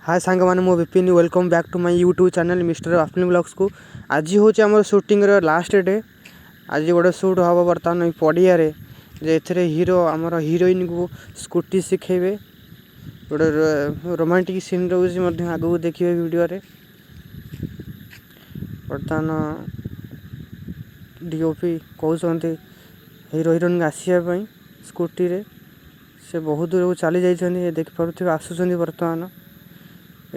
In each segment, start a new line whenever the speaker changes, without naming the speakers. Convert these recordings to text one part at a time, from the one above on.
ହାଏ ସାଙ୍ଗମାନେ, ମୁଁ Bipin. Welcome back to my YouTube channel Mister Bapini ବ୍ଲଗ୍ସକୁ। ଆଜି ହେଉଛି ଆମର ସୁଟିଂର ଲାଷ୍ଟ ଡେ। ଆଜି ଗୋଟେ ସୁଟ୍ ହେବ ବର୍ତ୍ତମାନ ଏଇ ପଡ଼ିଆରେ ଯେ ଏଥିରେ ହିରୋ ଆମର ହିରୋଇନକୁ ସ୍କୁଟି ଶିଖେଇବେ। ଗୋଟେ ରୋମାଣ୍ଟିକ୍ ସିନ୍ ରହୁଛି ମଧ୍ୟ, ଆଗକୁ ଦେଖିବେ ଭିଡ଼ିଓରେ। ବର୍ତ୍ତମାନ ଡିଓପି କହୁଛନ୍ତି ହିରୋ ହିରୋଇନକୁ ଆସିବା ପାଇଁ ସ୍କୁଟିରେ। ସେ ବହୁତ ଦୂରକୁ ଚାଲି ଯାଇଛନ୍ତି, ଦେଖିପାରୁଥିବେ। ଆସୁଛନ୍ତି ବର୍ତ୍ତମାନ।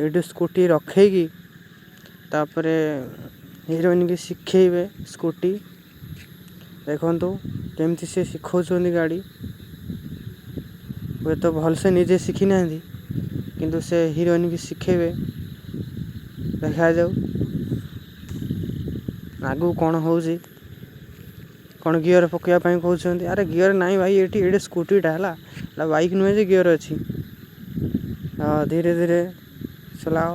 ଏଇଠି ସ୍କୁଟି ରଖେଇକି ତାପରେ ହିରୋଇନକି ଶିଖେଇବେ ସ୍କୁଟି। ଦେଖନ୍ତୁ କେମିତି ସେ ଶିଖଉଛନ୍ତି ଗାଡ଼ି। ହୁଏତ ଭଲସେ ନିଜେ ଶିଖିନାହାନ୍ତି, କିନ୍ତୁ ସେ ହିରୋଇନକି ଶିଖେଇବେ। ଦେଖାଯାଉ ଆଗକୁ କ'ଣ ହେଉଛି। କ'ଣ ଗିଅର ପକେଇବା ପାଇଁ କହୁଛନ୍ତି। ଆରେ, ଗିଅର ନାହିଁ ଭାଇ ଏଠି। ଏଇଠି ସ୍କୁଟିଟା ହେଲା, ଏଇଟା ବାଇକ୍ ନୁହେଁ ଯେ ଗିଅର ଅଛି। ହଁ, ଧୀରେ ଧୀରେ ଚଲାଅ।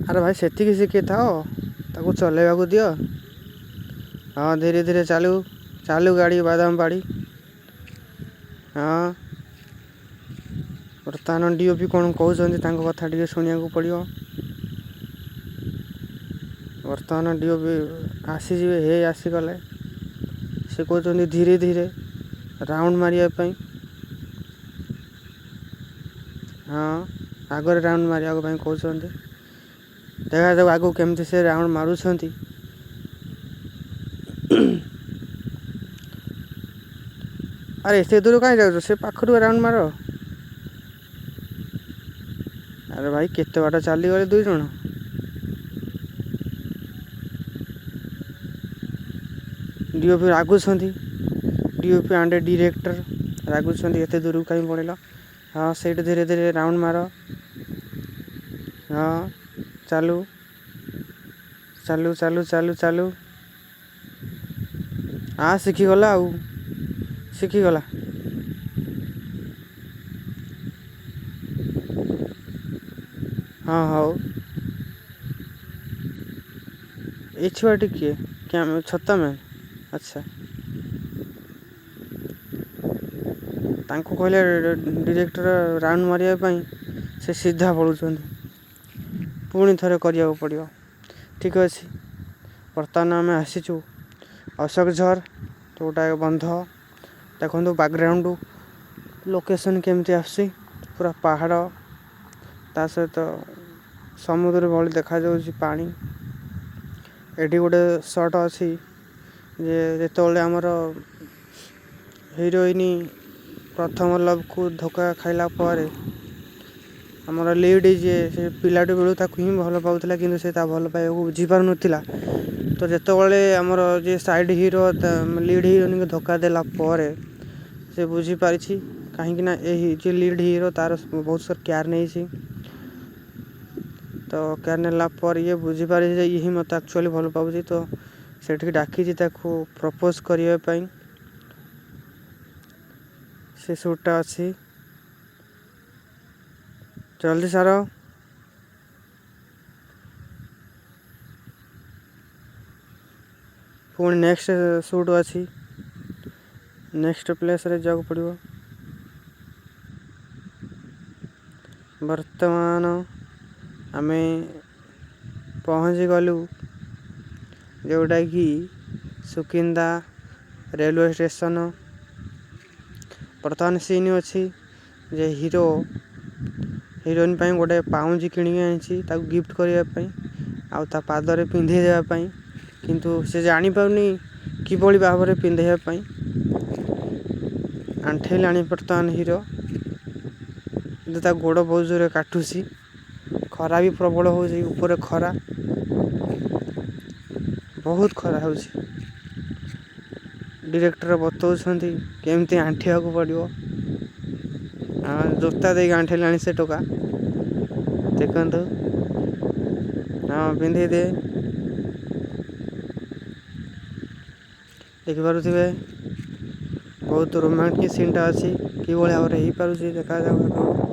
ଆରେ ଭାଇ, ସେତିକି ଶିଖିଥାଅ, ତାକୁ ଚଲେଇବାକୁ ଦିଅ। ହଁ, ଧୀରେ ଧୀରେ ଚାଲୁ, ଚାଲୁ ଗାଡ଼ି, ବାଦାମ ବାଡ଼ି। ହଁ, ବର୍ତ୍ତମାନ ଡିଓପି କ'ଣ କହୁଛନ୍ତି, ତାଙ୍କ କଥା ଟିକେ ଶୁଣିବାକୁ ପଡ଼ିବ। ବର୍ତ୍ତମାନ ଡିଓପି ଆସିଯିବେ। ହେ, ଆସିଗଲେ। ସେ କହୁଛନ୍ତି ଧୀରେ ଧୀରେ ରାଉଣ୍ଡ ମାରିବା ପାଇଁ। ହଁ, ଆଗରେ ରାଉଣ୍ଡ ମାରିବା ପାଇଁ କହୁଛନ୍ତି। ଦେଖାଯାଉ ଆଗକୁ କେମିତି ସେ ରାଉଣ୍ଡ ମାରୁଛନ୍ତି। ଆରେ, ଏତେ ଦୂର କାହିଁ ଯାଉଛ? ସେ ପାଖରୁ ରାଉଣ୍ଡ ମାର। ଆରେ ଭାଇ, କେତେ ବାଟ ଚାଲିଗଲେ ଦୁଇ ଜଣ। ଡିଓପି ରାଗୁଛନ୍ତି, ଡିଓପି ଆଣ୍ଡ ଡିରେକ୍ଟର ରାଗୁଛନ୍ତି, ଏତେ ଦୂରକୁ କାହିଁ ପଳେଇଲ? ହଁ, ସେଇଠି ଧୀରେ ଧୀରେ ରାଉଣ୍ଡ ମାର। ହଁ, ଚାଲୁ, ଚାଲୁ, ଚାଲୁ, ଚାଲୁ, ଚାଲୁ। ହଁ, ଶିଖିଗଲା ଆଉ ଶିଖିଗଲା। ହଁ, ହଉ। ଏଇ ଛୁଆଟି କିଏ? ଛତା ମ୍ୟାନ୍। ଆଚ୍ଛା, ତାଙ୍କୁ କହିଲେ ଡିରେକ୍ଟର ରାଉଣ୍ଡ ମାରିବା ପାଇଁ, ସେ ସିଧା ପଳଉଛନ୍ତି। ପୁଣି ଥରେ କରିବାକୁ ପଡ଼ିବ। ଠିକ୍ ଅଛି। ବର୍ତ୍ତମାନ ଆମେ ଆସିଛୁ ଅଶୋକଝର, ଯେଉଁଟା ବନ୍ଧ। ଦେଖନ୍ତୁ ବ୍ୟାକଗ୍ରାଉଣ୍ଡ ଲୋକେସନ୍ କେମିତି ଆସୁଛି, ପୁରା ପାହାଡ଼, ତା ସହିତ ସମୁଦ୍ର ଭଳି ଦେଖାଯାଉଛି ପାଣି। ଏଠି ଗୋଟେ ସଟ୍ ଅଛି ଯେ ଯେତେବେଳେ ଆମର ହିରୋଇନ ପ୍ରଥମ ଲଭ୍କୁ ଧୋକା ଖାଇଲା ପରେ, ଆମର ଲିଡ୍ ଯିଏ, ସେ ପିଲାଟି ବେଳୁ ତାକୁ ହିଁ ଭଲ ପାଉଥିଲା, କିନ୍ତୁ ସେ ତା ଭଲ ପାଇବାକୁ ବୁଝିପାରୁନଥିଲା। ତ ଯେତେବେଳେ ଆମର ଯିଏ ସାଇଡ଼୍ ହିରୋ ଲିଡ୍ ହିରୋଇନକୁ ଧୋକା ଦେଲା ପରେ ସେ ବୁଝିପାରିଛି, କାହିଁକି ନା ଏହି ଯିଏ ଲିଡ୍ ହିରୋ ତାର ବହୁତ ସାରା କେୟାର ନେଇଛି। ତ କେୟାର ନେଲା ପରେ ଇଏ ବୁଝିପାରିଛି ଯେ ଇଏ ହିଁ ମୋତେ ଆକ୍ଚୁଆଲି ଭଲ ପାଉଛି। ତ ସେଠିକି ଡାକିଛି ତାକୁ ପ୍ରପୋଜ୍ କରିବା ପାଇଁ। ସେ ସୁଟ୍ଟା ଅଛି। ଜଲ୍ଦି ସାର। ପୁଣି ନେକ୍ସଟ ସୁଟ୍ ଅଛି, ନେକ୍ସଟ ପ୍ଲେସ୍ରେ ଯିବାକୁ ପଡ଼ିବ। ବର୍ତ୍ତମାନ ଆମେ ପହଞ୍ଚିଗଲୁ ଯେଉଁଟାକି ସୁକିନ୍ଦା ରେଲୱେ ଷ୍ଟେସନ। ବର୍ତ୍ତମାନ ସିନ୍ ଅଛି ଯେ ହିରୋ ହିରୋଇନ ପାଇଁ ଗୋଟେ ପାଉଁଜି କିଣିକି ଆଣିଛି ତାକୁ ଗିଫ୍ଟ କରିବା ପାଇଁ ଆଉ ତା ପାଦରେ ପିନ୍ଧେଇ ଦେବା ପାଇଁ, କିନ୍ତୁ ସେ ଜାଣିପାରୁନି କିଭଳି ଭାବରେ ପିନ୍ଧେଇବା ପାଇଁ। ଆଣ୍ଠେଇଲାଣି ବର୍ତ୍ତମାନ ହିରୋ, କିନ୍ତୁ ତା ଗୋଡ଼ ବହୁତ ଜୋରେ କାଟୁଛି। ଖରା ବି ପ୍ରବଳ ହେଉଛି ଉପରେ, ଖରା ବହୁତ ଖରା ହେଉଛି। ଡିରେକ୍ଟର ବତଉଛନ୍ତି କେମିତି ଆଣ୍ଠେଇବାକୁ ପଡ଼ିବ। ଜୋତା ଦେଇକି ଆଣ୍ଠେଇଲାଣି ସେ ଟୋକା, ଦେଖନ୍ତୁ। ହଁ, ପିନ୍ଧେଇ ଦେ। ଦେଖିପାରୁଥିବେ, ବହୁତ ରୋମାଣ୍ଟିକ୍ ସିନ୍ଟା ଅଛି। କିଭଳି ଭାବରେ ହେଇପାରୁଛି ଦେଖାଯାଉ ଆଗକୁ।